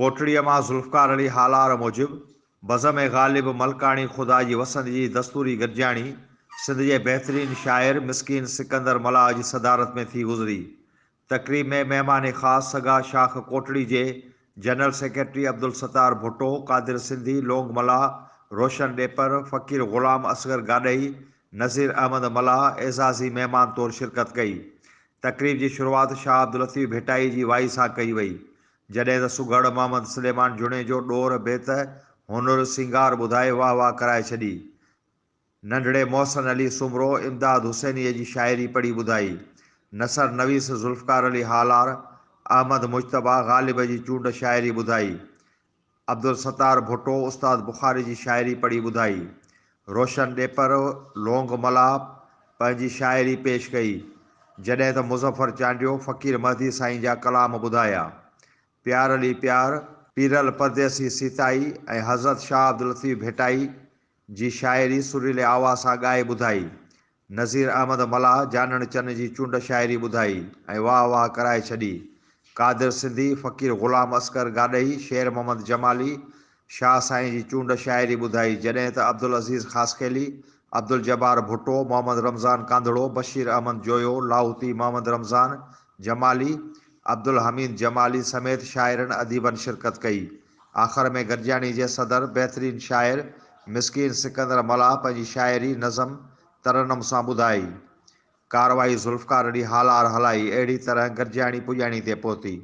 ڪوٽڙيء مان ذوالفقار علي هالار موجب، بزم غالب ملڪاڻي خدا جي وسند جي دستوري گڏجاڻي سنڌ جي بهترين شاعر مسڪين سڪندر ملاح جي صدارت ۾ ٿي گذري. تقريب ۾ مهمان خاص سگا شاخ ڪوٽڙي جي جنرل سيڪريٽري عبدالستار ڀٽو، قادر سنڌي، لونگ ملاح، روشن ڏيپر، فقير غلام اصغر گاڏهي، نذير احمد ملاح اعزازي مهمان طور شرڪت ڪئي. تقريب جي شروعات شاهه عبداللطيف ڀٽائي جي وائي سان ڪئي وئي، جڏهن ته سگهڙ محمد سليمان جوڻيجو ڏور، بيت، هنر، سينگار ٻڌائي واهه واهه ڪرائي ڇڏي. ننڍڙي محسن علي سومرو امداد حسينيء جي شاعري پڙهي ٻڌائي. نثر نويس ذوالفقار علي هالار، احمد مجتبيٰ غالب جي چونڊ شاعري ٻڌائي. عبدالستار ڀٽو استاد بخاري جي شاعري پڙهي ٻڌائي. روشن ڏيپر، لونگ ملاح پنهنجي شاعري پيش ڪئي، جڏهن ته مظفر چانڊيو فقير مهدي سائين جا ڪلام ٻڌايا. پيار علي پيار، پيرل پرديسي سيتائي ۽ حضرت شاهه عبداللطيف ڀٽائي جي شاعري سريلي آواز سان ڳائي ٻڌائي. نذير احمد ملاح جانڻ چن جي چونڊ شاعري ٻڌائي ۽ واهه واهه ڪرائي ڇڏي. قادر سنڌي، فقير غلام اصغر گاڏهي، شير محمد جمالي، شاهه سائين جي چونڊ شاعري ٻڌائي، جڏهن ته عبدالعزيز خاصخيلي، عبدالجبار ڀٽو، محمد رمضان ڪانڌڙو، بشير احمد جويو، لاهوتي محمد رمضان جمالي، عبدالحميد جمالي سميت شاعرن اديبن شرڪت ڪئي. آخر ۾ گڏجاڻي جي صدر بهترين شاعر مسڪين سڪندر ملاح پنهنجي شاعري نظم ترنم سان ٻڌائي. ڪارروائي ذوالفقار علي هالار هلائي. اهڙي طرح گڏجاڻي پڄاڻي تي پهتي.